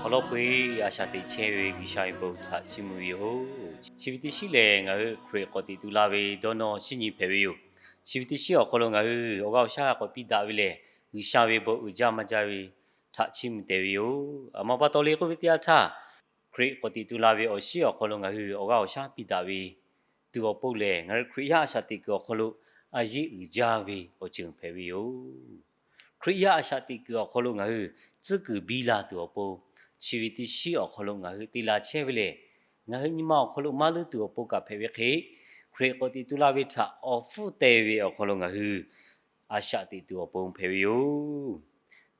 Awˬ lawn k'o, a shaꞈ teꞈ chehˇ ve G'uiˬsha ve bon htaꞈ chiˇ mvuh ve yoˬ. Chi ve teˇ shiˉ lehˬ, ngaˬ hui Hkriꞈ k'awꞈ teꞈ tu la ve dawˇ nawˇ shinˉ nyi hpehꞈ ve yoˬ. Chi ve teˇ shiˉ awˬ hk'aw lo ngaˬ hui awˬ g'aˇ awˬ shaˉ k'awꞈ piˇ daꞈ ve lehˬ, G'uiˬsha ve bon uiˍ jaˇ maˇ jaˇ ve htaꞈ chiˇ mvuh tehꞈ ve yoˬ. Aˬ ma pa taw le k'oˆ ve teˇ yanˇ htaˇ, Hkriꞈ k'awꞈ teꞈ tu la ve awˬ shinˉ awˬ hk'aw lo ngaˬ hui awˬ g'aˇ awˬ shaˉ piˇ daꞈ ve tuˬ awˬ pon lehˬ, ngaˬ hui Hkriꞈ yaˇ a shaꞈ teꞈ kuiˬ awˬ hk'aw lo a yeˆ uiˍ jaˇ ve awˬ ceuˬ hpehꞈ ve yoˬ. Hkriꞈ yaˇ a shaꞈ teꞈ kuiˬ awˬ hk'aw lo ngaˬ hui tcuhˉ kuiˬ biˇ la tuˬ awˬ pon, chi ve teˇ shiˉ awˬ hk'aw lo ngaˬ hui te la chehˇ ve lehˬ, ngaˬ hui nyi ma awˬ hk'aw lo maˇ leuˉ tuˬ awˬ pon kaꞈ hpehꞈ ve hk'e, Hkriꞈ k'awꞈ teꞈ tu la ve htaꞈ awˬ hpfuhˇ teh ve awˬ hk'aw lo ngaˬ hui a shaꞈ teꞈ tuˬ awˬ pon hpehꞈ ve yoˬ.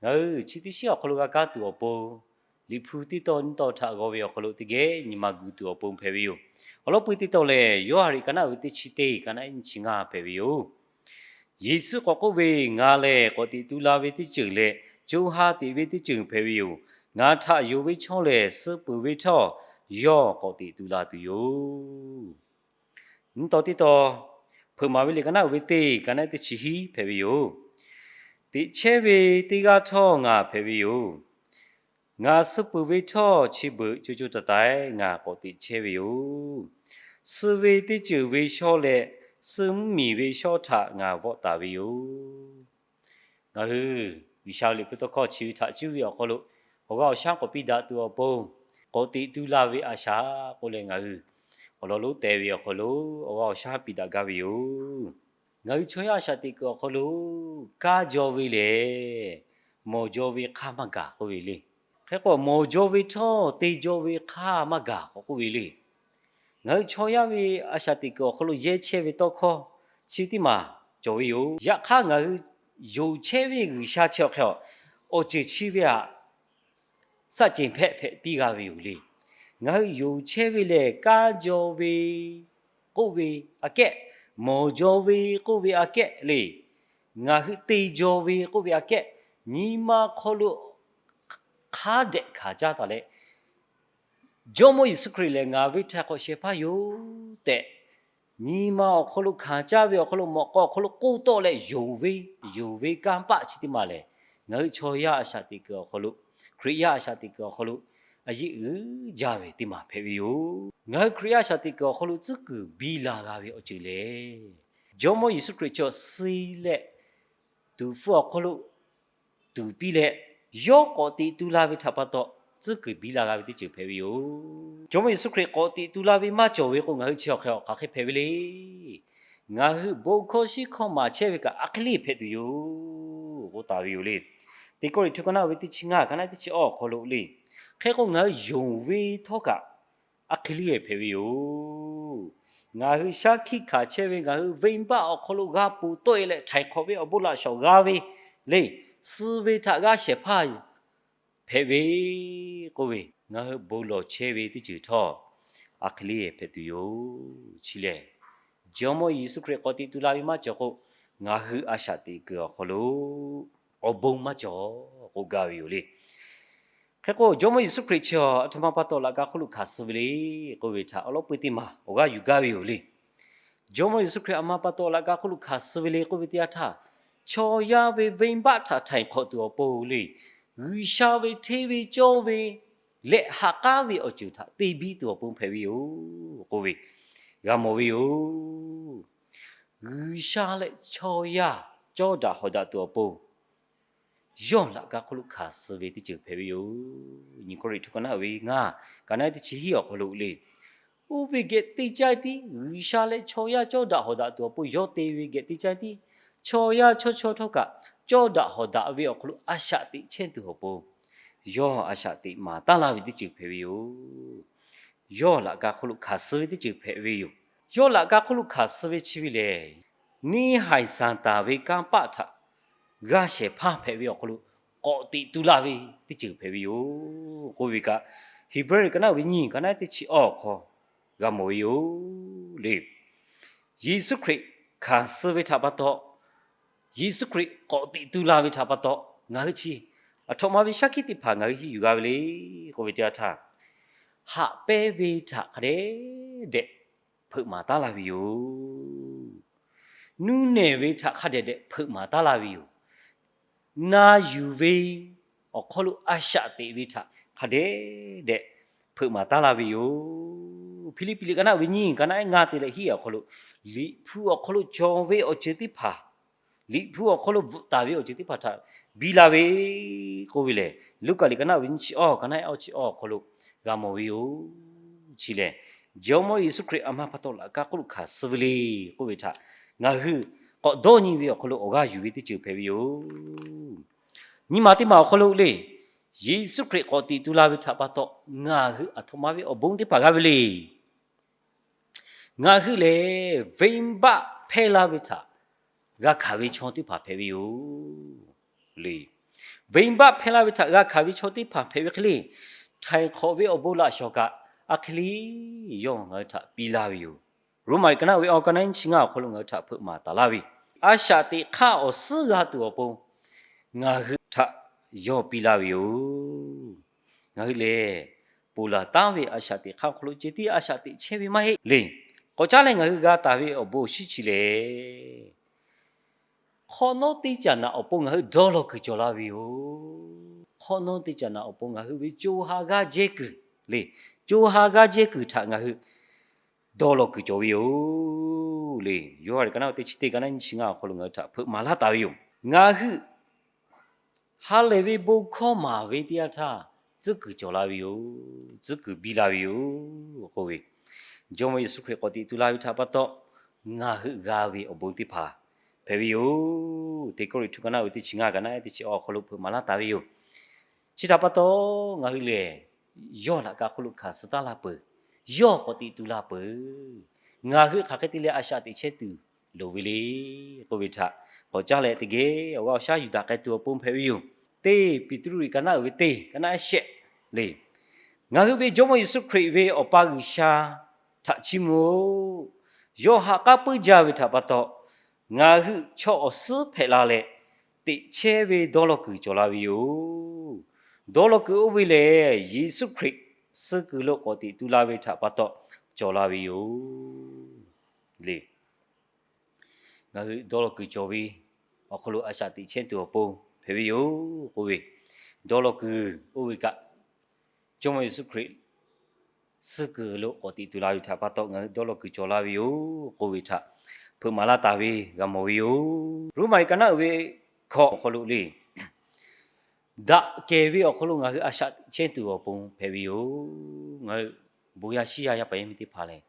Ngaˬ hui chi teˇ shiˉ awˬ hk'aw lo g'a kaˇ tuˬ awˬ pon, Liꞈ hpu teˇ tawn nyiˇ tawn htaꞈ g'aw ve awˬ hk'aw lo teˇ geh nyi ma gu tuˬ awˬ pon hpehꞈ ve yoˬ. Awˬ lawn peu teˇ tawn lehˬ, Yoˇhanˬ liꞈ ka naˆ uiˍ ve teˇ chi teˇ, ka naˆ iˉ nyiˇ chi ngaˇ hpehꞈ ve yoˬ. Yeˍsuˆ k'awꞈ k'oˆ ve, Ngaˬ lehˬ k'awꞈ teꞈ tu la ve teˇ ceuˬ leh co ha teꞈ ve teˇ ceuˬ hpehꞈ ve yoˬ. Ngaˬ htaꞈ yonˍ ve chaw lehˬ, suh peuˬ ve htawˇ yawˇ k'awꞈ teꞈ tu la tuˬ yoˬ. Nyiˇ tawn teˇ tawn, Hpeuꞈ maˍ ve liꞈ ka naˆ uiˍ ve teˇ, ka naˆ iˉ teˇ chi hiˉ hpehꞈ ve yoˬ. Teꞈ chehˇ ve teˇ g'aˇ htawˇ ngaˬ hpehꞈ ve yoˬ. Ngaˬ suh peuˬ ve htawˇ, chi beuꞈ co co taiˍ taiˍ ngaˬ k'awꞈ teꞈ chehˇ ve yoˬ. Suh ve teˇ ceuˬ ve shawˇ leh, suh mvuhˇmiˬ ve shawˇ htaꞈ ngaˬ vawˆ taˍ ve yoˬ. Ngaˬ hui G'uiˬsha ve Liꞈ hpu tawˇ hkawˇ chi ve htaꞈ cuˇ ve awˬ hk'aw lo, awˬ g'aˇ awˬ shaˉ k'awꞈ piˇ daꞈ tuˬ awˬ pon, k'awꞈ teꞈ tu la ve a shaꞈ k'oˆ leh ngaˬ hui awˬ lawn lonˉ teh ve awˬ hk'aw lo awˬ g'aˇ awˬ shaˉ piˇ daꞈ gaˇ ve yoˬ. Ngaˬ hui chaw yaˇ a shaꞈ teꞈ kuiˬ awˬ hk'aw lo kanˉ jaw ve lehˬ, mawˬ jaw ve hk'aˇ maˇ gaˬ k'oˆ ve le. Hk'e k'o, mawˬ jaw ve htawˇ te jaw ve hk'aˇ maˇ gaˬ k'awꞈ k'oˆ ve le. Ngaˬ hui chaw yaˇ ve a shaꞈ teꞈ kuiˬ awˬ hk'aw lo yehˇ chehˇ ve tawˇ hkawˇ chi teˇ maˬ cawˬ ve yoˬ. Yaꞈ hk'aˇ, ngaˬ hui yonˍ chehˇ ve G'uiˬsha chi awˬ hk'e a, awˬ ceuˬ chi ve aꞈ shaˆ cehˬ hpehꞈ hpehꞈ piˇ g'a ve yoˬ le. Ngaˬ hui yonˍ chehˇ ve lehˬ, kanˉ jaw ve k'oˆ ve aꞈ kehˉ, mawˬ jaw ve k'oˆ ve aꞈ kehˉ le, ngaˬ hui te jaw ve k'oˆ ve aꞈ kehˉ, nyi ma hk'aw lo hk'a dehꞈ hkanˍ caˇ taˍ leh, Jawˇmawˇ Yeˍsuˆ Hkriꞈ lehˬ ngaˬ ve htaiˍ hk'awꞈ shehˍ hpaˇ yoˬ tehꞈ, nyi ma awˬ hk'aw lo hkanˍ caˇ ve awˬ hk'aw lo, mawꞈ k'aw awˬ hk'aw lo k'oˆ tawˆ leh yonˍ ve, yonˍ ve kanˇ paˆ chi teˇ maˬ lehˬ, ngaˬ hui chaw yaˇ a shaꞈ teꞈ kuiˬ awˬ hk'aw lo, Hkriꞈ yaˇ a shaꞈ teꞈ kuiˬ awˬ hk'aw lo a yeˆ uiˍ jaˇ ve teˇ maˬ hpehꞈ ve yoˬ. Ngaˬ hui Hkriꞈ yaˇ a shaꞈ teꞈ kuiˬ awˬ hk'aw lo tcuhˉ kuiˬ biˇ la g'a ve awˬ ceuˬ lehˬ, Jawˇmawˇ Yeˍsuˆ Hkriꞈ chi suh leh tuˍ hpfuh awˬ hk'aw lo tuˍ piˇ leh, yawˇ k'awꞈ teꞈ tu la ve htaꞈ pa taw, tcuhˉ kuiˬ biˇ la g'a ve teˇ ceuˬ hpehꞈ ve yoˬ. Jawˇmawˇ Yeˍsuˆ Hkriꞈ k'awꞈ teꞈ tu la ve maˇ cawˬ ve k'o, ngaˬ hui chi awˬ hk'e awˬ hk'aˬ hk'e hpehꞈ ve le. Ngaˬ hui bon hkawˇ shinˉ hkawˇ maˍ chehˇ ve kaꞈ a hk'e le hpehꞈ tuˬ yoˬ k'oˆ taˍ ve yoˬ le. Teˇ Kawˇrenˍhtuˆ ka naˆ ve teˇ chi ngaˇ, ka naˆ teˇ chi awˇ awˬ hk'aw lo le. Hk'e k'o, ngaˬ hui yonˍ ve htawˇ kaꞈ a hk'e le hpehꞈ ve yoˬ. Ngaˬ hui shaˉ hkiˆ hkanˍ chehˇ ve ngaˬ hui venˇbaˆ awˬ hk'aw lo g'a ponˬ tawˆ e leh htaiˍ hk'awꞈ ve awˬ bon laꞈ shawˍ g'a ve le, suh ve htaꞈ g'aˇ shehˍ hpaˇ hpehꞈ ve k'oˆ ve, ngaˬ hui bon lawˬ chehˇ ve teˇ ceuˬ htawˇ a hk'e le hpehꞈ tuˬ yoˬ. Chi lehˬ, Jawˇmawˇ Yeˍsuˆ Hkriꞈ k'awꞈ teꞈ tu la ve maˇ cawˬ k'o, ngaˬ hui a shaꞈ teꞈ kuiˬ awˬ hk'aw lo awˬ bon maˇ cawˬ k'oˆ gaˇ ve yoˬ le. Hk'e k'o, Jawˇmawˇ Yeˍsuˆ Hkriꞈ chi aˬ htoꞈ ma pa taw laꞈ ka hk'oˆ lo hkanˍ suh ve le k'oˆ ve htaꞈ awˬ lawn peu teˇ maˬ awˬ g'aˇ yuˬ gaˇ ve yoˬ le. Jawˇmawˇ Yeˍsuˆ Hkriꞈ aˬ ma pa taw laꞈ ka hk'oˆ lo hkanˍ suh ve le k'oˆ ve teˇ yanˇ htaˇ, chaw yaˇ ve venˇbaˆ htaꞈ htaiˍ hk'awꞈ tuˬ awˬ pon le, G'uiˬsha ve hteˇ ve cawˇ ve leh ha k'aˉ ve awˬ ceuˬ htaꞈ te biˇ tuˬ awˬ pon hpehꞈ ve yoˬ k'oˆ ve g'a mawˬ ve yoˬ. G'uiˬsha leh chaw yaˇ cawˇ daꞈ hawꞈ daꞈ tuˬ awˬ pon yawˇ laꞈ ka hk'oˆ lo hkanˍ suh ve teˇ ceuˬ hpehꞈ ve yoˬ. Nyi Kawˇrenˍhtuˆ ka naˆ ve ngaˇ, ka naˆ teˇ chi hiˉ awˬ hk'aw lo le. Oˇ ve geh teˇ caˇ tiˉ G'uiˬsha leh chaw yaˇ cawˇ daꞈ hawꞈ daꞈ tuˬ awˬ pon yawˇ te ve geh teˇ caˇ tiˉ, chaw yaˇ chaw chaw htawˇ kaꞈ cawˇ daꞈ hawꞈ daꞈ ve awˬ hk'aw lo a shaꞈ teꞈ chehˇ tuˬ awˬ pon, yawˇ a shaꞈ teꞈ maˍ taˉ laˇ ve teˇ ceuˬ hpehꞈ ve yoˬ. Yawˇ laꞈ ka hk'oˆ lo hkanˍ suh ve teˇ ceuˬ hpehꞈ ve yoˬ. Yawˇ laꞈ ka hk'oˆ lo hkanˍ suh ve chi ve lehˬ, neˇ haiˬ Saˍtanˍ ve kanˇ paˆ htaꞈ g'aˇ shehˍ hpaˇ hpehꞈ ve awˬ hk'aw lo k'awꞈ teꞈ tu laˇ ve teˇ ceuˬ hpehꞈ ve yoˬ k'oˆ ve kaꞈ, Heˍbrehˇ ka naˆ ve nyiˇ, ka naˆ teˇ chi awˇ awˬ hk'aw g'a mawˬ ve yoˬ le. Yeˍsuˆ Hkriꞈ hkanˍ suh ve htaꞈ pa taw, Yeˍsuˆ Hkriꞈ k'awꞈ teꞈ tu la ve htaꞈ pa taw, ngaˬ hui chi aˬ htoꞈ ma ve shaˉ hkiˆ teˇ hpaˍ ngaˬ hui henˇ yuˬ g'a ve le k'oˆ ve teˇ yanˇ htaˇ, haꞈ pehnˇ ve htaꞈ hk'a dehꞈ dehꞈ hpeuꞈ maˍ taˉ laˇ ve yoˬ. Nuˇ nehˬ ve htaꞈ hk'a dehꞈ dehꞈ hpeuꞈ maˍ taˉ laˇ ve yoˬ. Na yuˬ ve awˬ hk'aw lo a shaꞈ teꞈ ve htaꞈ hk'a dehꞈ dehꞈ hpeuꞈ maˍ taˉ laˇ ve yoˬ. Hpiˇliˇpiˆ liꞈ ka naˆ uiˍ ve nyiˇ, ka naˆ ngaˇ te leh hiˉ awˬ hk'aw lo, Liꞈ hpu awˬ hk'aw lo cawˬ ve awˬ ceuˬ teˇ hpaˍ, Liꞈ hpu awˬ hk'aw lo bvuhꞈ taˍ ve awˬ ceuˬ teˇ hpaˍ htaꞈ biˇ la ve k'oˆ ve lehˬ, Luˉkaꞈ liꞈ ka naˆ uiˍ ve nyiˇ chi awˇ, ka naˆ ehˉ awˇ chi awˇ awˬ hk'aw lo g'a mawˬ ve yoˬ. Chi lehˬ, Jawˇmawˇ Yeˍsuˆ Hkriꞈ a ma pa taw laꞈ ka hk'oˆ lo hkanˍ suh ve le k'oˆ ve htaꞈ ngaˬ hui k'awꞈ dawˇ nyi ve awˬ hk'aw lo awˬ g'aˇ yuˬ ve teˇ ceuˬ hpehꞈ ve yoˬ. Nyi ma teˇ ma awˬ hk'aw lo le, Yeˍsuˆ Hkriꞈ k'awꞈ teꞈ tu la ve htaꞈ pa taw, ngaˬ hui aˬ htoꞈ ma ve awˬ bon teˇ hpaˍ g'a ve le. Ngaˬ hui lehˬ, venˇbaˆ hpehˇ laˇ ve htaꞈ g'a hkanˍ ve chaw teˇ hpaˍ hpehꞈ ve yoˬ le. Venˇbaˆ hpehˇ laˇ ve htaꞈ g'a hkanˍ ve chaw teˇ hpaˍ hpehꞈ ve hk'e le, htaiˍ hk'awꞈ ve awˬ bon laꞈ shawˍ kaꞈ a hk'e le yawˇ ngaˬ hui htaꞈ piˇ laˇ ve yoˬ. Roˉmaꞈ liꞈ ka naˆ ve awˇ, ka naˆ nyiˇ chi ngaˇ awˬ hk'aw lo ngaˬ hui htaꞈ hpeuꞈ maˍ taˍ laˇ ve, a shaꞈ teꞈ hk'aˇ awˬ suhˉ g'a tuˬ awˬ pon ngaˬ hui htaꞈ yawˇ piˇ laˇ ve yoˬ. Ngaˬ hui lehˬ, ponˬ laˬ taˉ ve a shaꞈ teꞈ hk'aˇ awˬ hk'aw lo ceh tiˉ a shaꞈ teꞈ chehˇ ve maˇ heˆ le. K'awꞈ caˉ leh ngaˬ hui g'a taˍ ve awˬ bon awˬ shinˉ chi lehˬ, hk'awꞈ nawˉ teˇ caꞈ naꞈ awˬ pon ngaˬ hui dawˇ law kuiˬ cawˬ la ve yoˬ. Hk'awꞈ nawˉ teˇ caꞈ naꞈ awˬ pon ngaˬ hui ve co ha g'aˇ jehˇ kuiˬ le, co ha g'aˇ jehˇ kuiˬ htaꞈ ngaˬ hui dawˇ law kuiˬ cawˬ ve yoˬ le. Yoˇhanˬ liꞈ ka naˆ teˇ chi teˇ, ka naˆ nyiˇ chi ngaˇ awˬ hk'aw lo ngaˬ hui htaꞈ hpeuꞈ maˍ laˇ taˍ ve yoˬ. Ngaˬ hui ha lehˬ ve bon hkawˇ maˍ ve teˇ yanˇ htaˇ, tcuhˉ kuiˬ cawˬ la ve yoˬ. Tcuhˉ kuiˬ biˇ la ve yoˬ k'oˆ ve, Jawˇmawˇ Yeˍsuˆ Hkriꞈ k'awꞈ teꞈ tu la ve htaꞈ pa taw, ngaˬ hui g'a ve awˬ bon teˇ hpaˍ hpehꞈ ve yoˬ. Teˇ Kawˇrenˍhtuˆ ka naˆ ve teˇ chi ngaˇ, ka naˆ ehˉ teˇ chi awˇ awˬ hk'aw lo hpeuꞈ maˍ laˇ taˍ ve yoˬ. Chi htaꞈ pa taw, ngaˬ hui lehˬ, yawˇ laꞈ ka hk'oˆ lo hkanˍ suh taˉ laˇ peuˬ. Yawˇ k'awꞈ teꞈ tu la peuˬ. Ngaˬ hui hk'aˬ hk'e te leh a shaꞈ teꞈ chehˇ tuˬ loˍ ve le k'oˆ ve htaꞈ k'awꞈ caˉ leh, teˇ geh awˬ g'aˇ awˬ shaˉ yuˬ daꞈ k'ai tuˬ awˬ pon hpehꞈ ve yoˬ. Teˇ Peˍtruˆ liꞈ ka naˆ uiˍ ve teˇ, ka naˆ ehˉ shehˆ le. Ngaˬ hui ve Jawˇmawˇ Yeˍsuˆ Hkriꞈ ve Awˬ pa G'uiˬsha htaꞈ chiˇ mvuh-oˬ. Yawˇ ha k'aˉ puiˉ jaˇ ve htaꞈ pa taw, ngaˬ hui chaw awˬ suhˉ hpehꞈ la leh, teꞈ chehˇ ve dawˇ law kuiˬ cawˬ la ve yoˬ. Dawˇ law kuiˬ oˇ ve lehˬ, Yeˍsuˆ Hkriꞈ suh kuiˬ lo k'awꞈ teꞈ tu la ve htaꞈ pa taw cawˬ la ve yoˬ le. Ngaˬ hui dawˇ law kuiˬ cawˬ ve awˬ hk'aw lo a shaꞈ teꞈ chehˇ tuˬ awˬ pon hpehꞈ ve yoˬ k'oˆ ve, dawˇ law kuiˬ oˇ ve kaꞈ, Jawˇmawˇ Yeˍsuˆ Hkriꞈ suh kuiˬ lo k'awꞈ teꞈ tu la ve htaꞈ pa taw ngaˬ hui dawˇ law kuiˬ cawˬ la ve yoˬ k'oˆ ve htaꞈ hpeuꞈ maˍ laˇ taˍ ve g'a mawˬ ve yoˬ. Roˉmaꞈ liꞈ ka naˆ uiˍ ve hkawꞈ awˬ hk'aw lo le, daꞈ kehˬ ve awˬ hk'aw lo ngaˬ hui a shaꞈ teꞈ chehˇ tuˬ awˬ pon hpehꞈ ve yoˬ. Ngaˬ hui bon yaˇ shiˉ yaˇ yaˇ paˍ yaˇ miˇ teˇ hpaˍ lehˬ,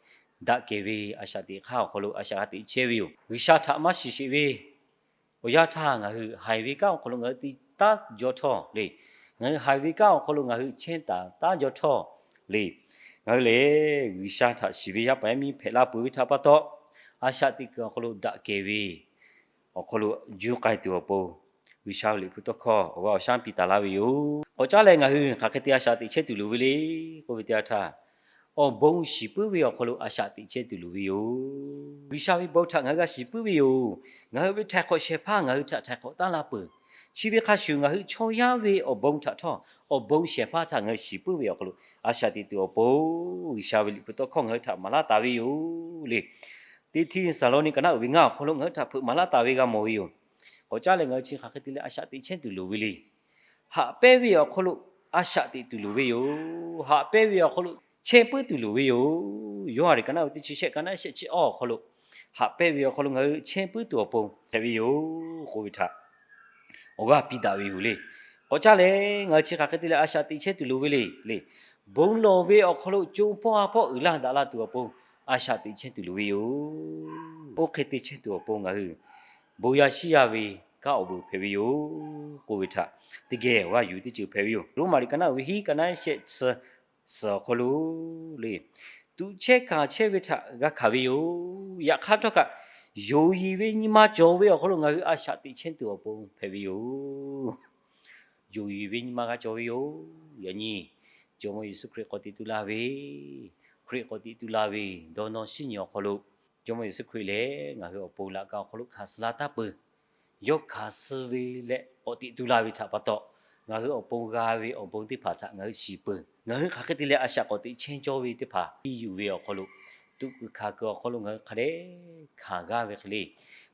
daꞈ kehˬ ve a shaꞈ teꞈ hk'aˇ awˬ hk'aw lo a shaꞈ g'a teꞈ chehˇ ve yoˬ. G'uiˬsha htaꞈ maˇ shiˍ sheˍ ve awˬ yanˇ htaˇ, ngaˬ hui haiˬ ve kanˉ awˬ hk'aw lo ngaˬ hui te taˉ jaw htawˇ le, ngaˬ hui haiˬ ve kanˉ awˬ hk'aw lo ngaˬ hui chehˇ taˍ taˉ jaw htawˇ le, ngaˬ hui lehˬ G'uiˬsha htaꞈ shiˍ ve yaˇ paˍ yaˇ miˇ hpehꞈ la peuˬ ve htaꞈ pa taw, a shaꞈ teꞈ kuiˬ awˬ hk'aw lo daꞈ kehˬ ve awˬ hk'aw lo juˇ k'ai tuˬ awˬ pon, G'uiˬsha ve Liꞈ hpu tawˇ hkawˇ awˬ g'aˇ awˬ shaˉ piˇ taˍ laˇ ve yoˬ. K'awꞈ caˉ leh ngaˬ hui hk'aˬ hk'e te a shaꞈ teꞈ chehˇ tuˬ loˍ ve le k'oˆ ve teˇ yanˇ htaˇ, awˬ bon shiˍ puiˉ ve awˬ hk'aw lo a shaꞈ teꞈ chehˇ tuˬ loˍ ve yoˬ. G'uiˬsha ve bon htaꞈ ngaˬ hui g'a shiˍ puiˉ ve yoˬ. Ngaˬ hui ve htaiˍ hk'awꞈ shehˍ hpaˇ ngaˬ hui htaꞈ htaiˍ hk'awꞈ taˉ laˇ peuˬ. Chi ve hk'a shuˍ, ngaˬ hui chaw yaˇ ve awˬ bon htaꞈ htawˇ, awˬ bon shehˍ hpaˇ htaꞈ ngaˬ hui shiˍ puiˉ ve awˬ hk'aw lo a shaꞈ teꞈ tuˬ awˬ pon, G'uiˬsha ve Liꞈ hpu tawˇ hkawˇ ngaˬ hui htaꞈ maˍ laˇ taˍ ve yoˬ le. Teˇ Hteˇsaˍlawˇniˆ ka naˆ uiˍ ve ngaˇ awˬ hk'aw lo ngaˬ hui htaꞈ hpeuꞈ maˍ laˇ taˍ ve g'a mawˬ ve yoˬ. K'awꞈ caˉ leh ngaˬ hui chi hk'aˬ hk'e te leh a shaꞈ teꞈ chehˇ tuˬ loˍ ve le. Haꞈ pehnˇ ve awˬ hk'aw lo a shaꞈ teꞈ tuˬ loˍ ve yoˬ. Haꞈ pehnˇ ve awˬ hk'aw lo chehˇ puiˉ tuˬ loˍ ve yoˬ. Yoˇhanˬ liꞈ ka naˆ uiˍ ve teˇ chi shehˆ, ka naˆ shehˆ chi awˇ awˬ hk'aw lo, haꞈ pehnˇ ve awˬ hk'aw lo ngaˬ hui chehˇ puiˉ tuˬ awˬ pon hpehꞈ ve yoˬ k'oˆ ve htaꞈ awˬ g'aˇ piˇ daꞈ ve yoˬ le. K'awꞈ caˉ leh ngaˬ hui chi hk'aˬ hk'e te leh a shaꞈ teꞈ chehˇ tuˬ loˍ ve le le. Bon lawˬ ve awˬ hk'aw lo co hpawˇ ha hpawˇ uiˍ laˇ daꞈ la tuˬ awˬ pon a shaꞈ teꞈ chehˇ tuˬ loˍ ve yoˬ. Oˇ hk'e te chehˇ tuˬ awˬ pon ngaˬ hui bon yaˇ shiˉ yaˇ ve kanˉ awˬ vuiˬ hpehꞈ ve yoˬ k'oˆ ve htaꞈ teˇ geh awˬ g'aˇ yuˬ ve teˇ ceuˬ hpehꞈ ve yoˬ. Roˉmaꞈ liꞈ ka naˆ uiˍ ve hiˉ, ka naˆ shehˆ chi suhˍ awˬ hk'aw lo le, tuꞈ chehˇ hkanˍ chehˇ ve htaꞈ g'a hkanˍ ve yoˬ. Yaꞈ hk'aˇ htawˇ kaꞈ, yonˍ yeˬ ve nyi ma cawˬ ve awˬ hk'aw lo ngaˬ hui a shaꞈ teꞈ chehˇ tuˬ awˬ pon hpehꞈ ve yoˬ. Yonˍ yeˬ ve nyi ma g'a cawˬ ve yoˬ. Yaꞈ nyi Jawˇmawˇ Yeˍsuˆ Hkriꞈ k'awꞈ teꞈ tu la ve, Hkriꞈ k'awꞈ teꞈ tu la ve dawˇ nawˇ shiˉ nyi awˬ hk'aw lo, Jawˇmawˇ Yeˍsuˆ Hkriꞈ lehˬ ngaˬ hui awˬ pon laꞈ ka awˬ hk'aw lo hkanˍ suh la taˉ peuˬ. Yawˇ hkanˍ suh ve leh k'awꞈ teꞈ tu la ve htaꞈ pa taw, ngaˬ hui awˬ pon g'a ve awˬ bon teˇ hpaˍ htaꞈ ngaˬ hui shiˍ peuˬ. Ngaˬ hui hk'aˬ hk'e te leh a shaꞈ k'awꞈ teꞈ chehˇ cawˇ ve teˇ hpaˍ piˇ yuˬ ve awˬ hk'aw lo, tuꞈ kuiˬ hkanˍ kuiˬ awˬ hk'aw lo ngaˬ hui hk'a dehꞈ hkanˍ g'aˇ ve hk'e le,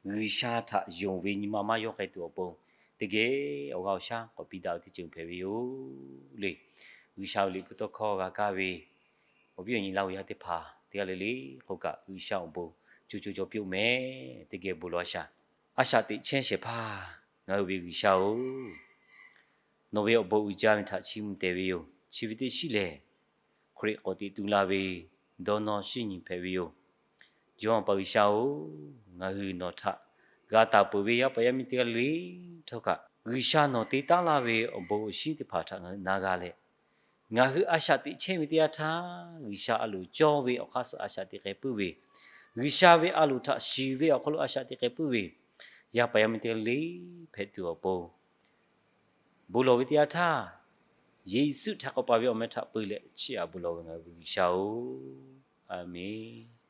G'uiˬsha htaꞈ yonˍ ve nyi ma maˇ yawˇ k'ai tuˬ awˬ pon, teˇ geh awˬ g'aˇ awˬ shaˉ k'awꞈ piˇ daꞈ ve teˇ ceuˬ hpehꞈ ve yoˬ le. G'uiˬsha ve liꞈ hpu tawˇ hkawˇ g'a kaˇ ve awˬ viˉ awˬ nyi Laˇ huˍ yaˇ teˇ hpaˍ teˇ g'aˇ le le k'o kaꞈ, G'uiˬsha awˬ bon co co cawˬ piˇ-oˆ meh. Teˇ geh bon lawˬ a shaˍ. A shaꞈ teꞈ chehˇ shehˍ hpaˇ ngaˬ hui ve G'uiˬsha-oˬ, nawˬ ve awˬ bon uiˍ jaˇ ve htaꞈ chiˇ mvuh tehˬ ve yoˬ. Chi ve teˇ shiˉ lehˬ, Hkriꞈ k'awꞈ teꞈ tu la ve dawˇ nawˇ shinˉ nyi hpehꞈ ve yoˬ. Jawˇmawˇ G'uiˬsha-oˬ, ngaˬ hui nawˬ htaꞈ g'a taˍ peuˬ ve yaˇ paˍ yaˇ miˇ teˇ g'aˇ le le htawˇ kaꞈ, G'uiˬsha nawˬ te taˉ laˇ ve awˬ bon awˬ shinˉ teˇ hpaˍ htaꞈ ngaˬ hui na g'a leh, ngaˬ hui a shaꞈ teꞈ chehˇ ve teˇ yanˇ htaˇ, G'uiˬsha a loˍ cawˇ ve awˬ hk'aˇ suh a shaꞈ teꞈ k'ai puiˉ ve, G'uiˬsha ve a loˍ htaꞈ shiˍ ve awˬ hk'aw lo a shaꞈ teꞈ k'ai puiˉ ve yaˇ paˍ yaˇ miˇ teˇ g'aˇ le hpehꞈ tuˬ awˬ pon, bon lawˬ ve teˇ yanˇ htaˇ, Yeˍsuˆ htaꞈ k'awꞈ paˍ ve awˬ meh htaꞈ peu leh chiˇ aꞈ bon lawˬ ve ngaˬ hui ve G'uiˬsha-oˬ, a menˬ.